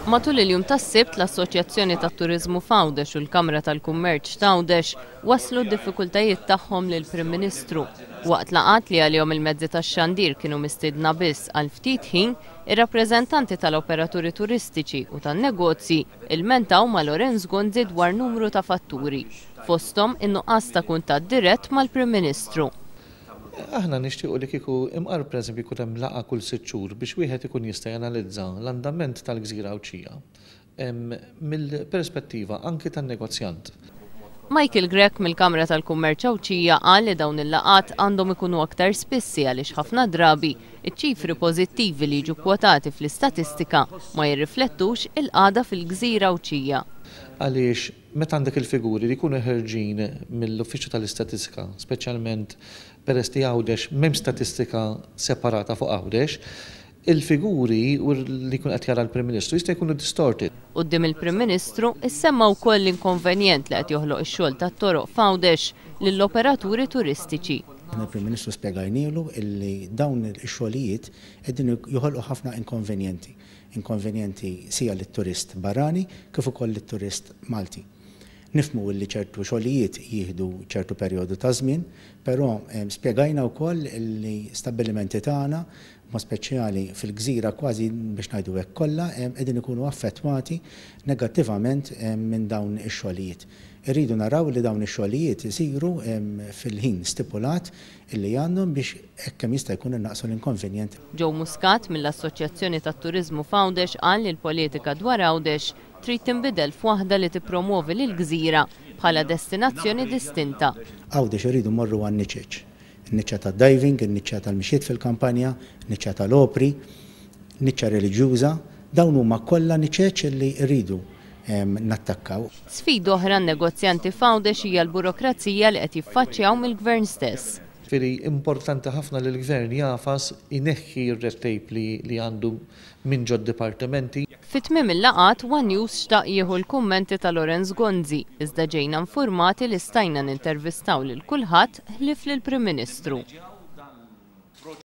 Matul il-jum tas-Sibt, l-Assoċjazzjoni tat-Turiżmu f'Għawdex u l-Kamra tal-Kummerċ t'Għawdex wasslu d-diffikultajiet tagħhom lill-Prim Ministru. Waqt laqgħat li għalihom il-mezzi tax-xandir kienu mistiedna biss għal ftit ħin, ir-rappreżentanti tal-operaturi turistiċi u tan-negozji ilmentaw ma' Lawrence Gonzi dwar numru ta' fatturi, fosthom in-nuqqas ta' kuntatt dirett mal-Prim Ministru. Aħna nixtiequ li kieku imqar pereżempju jkun hemm laqgħa kull sitt xhur biex wieħed ikun jista' janalizza l-andament tal-gżira Għawdxija mill-perspettiva anki tan-negozjant. Michael Grech mill-Kamra tal-Kummerċ Għawdxija qal li dawn il-laqgħat għandhom ikunu aktar spissi għaliex ħafna drabi ċ-ċifri pożittivi li jiġu kkwotati fl-istatistika ma jirriflettux il-qagħda fil-gżira Għawdxija. Għaliex Meta għandek il-figuri li jkunu ħerġin mill-Uffiċċju tal-Istatistika, speċjalment peress li Għawdex m'hemmx statistika separata fuq Għawdex, il-figuri li jkun qed jara l-Prim Ministru jista' jkunu distorted. Quddiem il-Prim Ministru issemma wkoll l-inkonvenjent li qed joħloq ix-xogħol tat-toroq f'Għawdex lill-operaturi turistiċi. Aħna l-Prim Ministru spjegajnielu illi dawn ix-xogħlijiet qegħdin joħolqu ħafna inkonvenjenti. Inkonvenjenti sia lit-turist barrani kif ukoll lit-turist Malti. Nifhmu illi ċertu xogħlijiet jieħdu ċertu perjodu ta' żmien, però spjegajna wkoll illi stabbilimenti tagħna, b'mod speċjali fil-gżira kważi biex ngħidu hekk kollha, qegħdin ikunu affettwati negattivament minn dawn ix-xogħlijiet. Irridu naraw li dawn ix-xogħlijiet isiru fil-ħin stipulat illi għandhom biex hekk kemm jista' jkun innaqqsu l-inkonvenjent. Joe Muscat mill-Assoċjazzjoni tat-Turiżmu f'Għawdex qal li l-politika dwar Għawdex trid tinbidel f'waħda li tippromwovi lill-gżira bħala destinazzjoni distinta. Għawdex irridu mmorru għan-niċeċ. In-niċċa tad-diving, in-niċċa tal-mixjiet fil-kampanja, niċċa tal-opri, niċċa reliġjuża, dawn huma kollha niċeċ illi rridu nattakkaw. Sfida oħra għan-negozjanti f'Għawdex hija l-burokrazija li qed jiffaċċjaw mill-Gvern stess. Jiġifieri importanti ħafna li l-Gvern jagħfas ineħħi r-red tape li li għandu minn ġod-dipartimenti. Fi tmiem il-laqgħat, one News xtaq jieħu l-kummenti ta' Lawrence Gonzi, iżda ġejna nfurmati li stajna nintervistaw lil kulħadd ħlief lill-Prim Ministru.